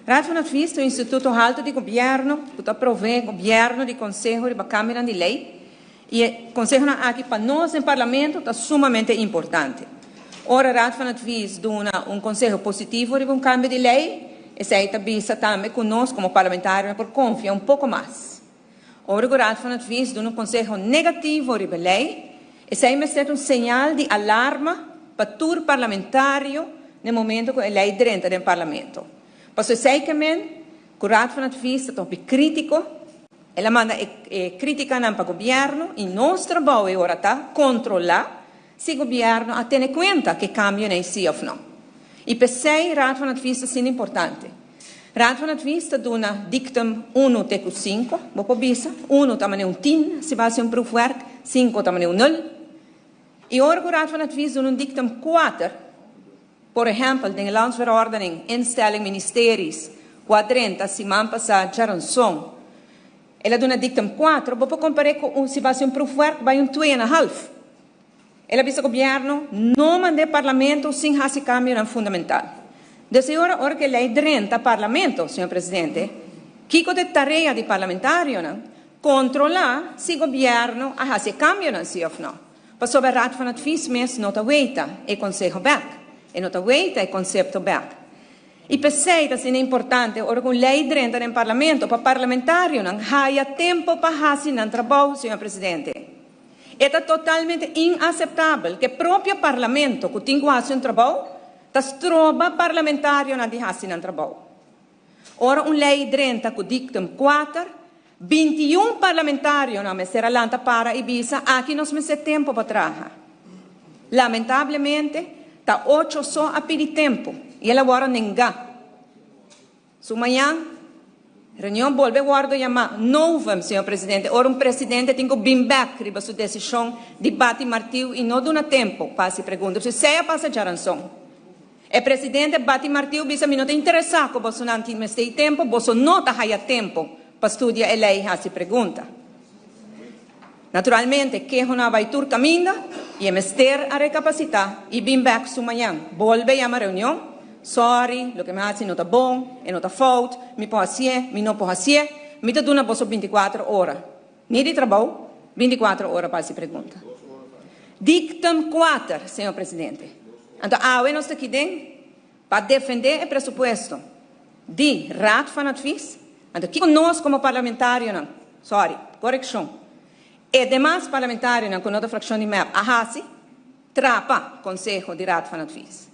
Raad van Advies ta un instituto halto di gobierno cu ta provee gobierno di conseho riba cambionan di ley y e consehonan aki pa nos den Parlamento ta sumamente importante. Ora Raad van Advies duna un conseho positivo riba un cambio di ley, esey ta bisa tambe cu nos como parlamentarionan por confia un poco mas. Ora cu Raad van Advies duna un conseho negativo riba e ley, esey mester ta un señal di alarma pa tur parlamentario n'e momento cu e ley drenta den Parlamento. Paso esey ke men cu Raad van Advies ta topi critico, el a manda e criticanan pa gobierno y nos trabao e ora ta controla si gobierno a tene cuenta cu e cambionan si of no. Y p'esey Raad van Advies ta asina importante. Raad van Advies ta duna dictum uno te cu cinco, bo por bisa, uno ta mane un 10 si bo haci un proefwerk, cinco ta mane un nul. Y ora cu Raad van Advies duna un dictum 4, por ehempel den e Landsverordening Instelling Ministeries cu a drenta siman pasa djaranson, el a duna dictum 4, bo por compare cu un si bo haci un proefwerk bay un twee en a half. El a bisa gobierno no mande Parlamento sin haci cambionan fundamental. Dus e ora, ora cu e ley drenta Parlamento, señor Presidente, kico ta e tarea di parlamentarionan? Controla si gobierno a haci e cambionan si of no. Pasobra Raad van Advies mes no ta weita e conseho bek. E no ta weita e concepto bek. Y p'esey ta asina importante ora cu un ley drenta den Parlamento pa parlamentarionan haya tempo pa haci nan trabou, señor Presidente. E ta totalmente inaceptabel cu e propio Parlamento cu tin cu haci un trabou ta stroba parlamentarionan di haci nan trabou. Ora un ley drenta cu dictum 4, 21 parlamentarionan mester a lanta para y bisa aki nos mester tempo pa traha. Lamentablemente ta 8 so a pidi tempo y el a worde nenga. Su mañan, reunion bolbe wordo yama novum, señor Presidente. Ora un presidente tin cu bin back riba su decision di bati martiu y no duna tempo pa haci pregunta. Si sea pasa djaranson. E presidente bati martiu bisa mi no ta interesa cu boso nan tin mester tempo, boso no ta haya tempo pa studia e ley haci pregunta. Naturalmente, keho no a bay tur caminda y e mester a recapacita y bin back su mañan. Bolbe yama reunion. Sorry, loke mi haci no ta bon, e no ta fout, mi por haci'e, mi no por haci'e. Mi ta duna boso 24 ora. Ni di trabou, 24 ora pa haci pregunta. Dictum 4, señor Presidente. Anto, awe nos ta aki den pa defende e presupuesto di Raad van Advies. Anto, kico nos como parlamentarionan, sorry, correccion, e demas parlamentarionan cu no ta fraccion di MEP, a haci, trapa conseho di Raad van Advies.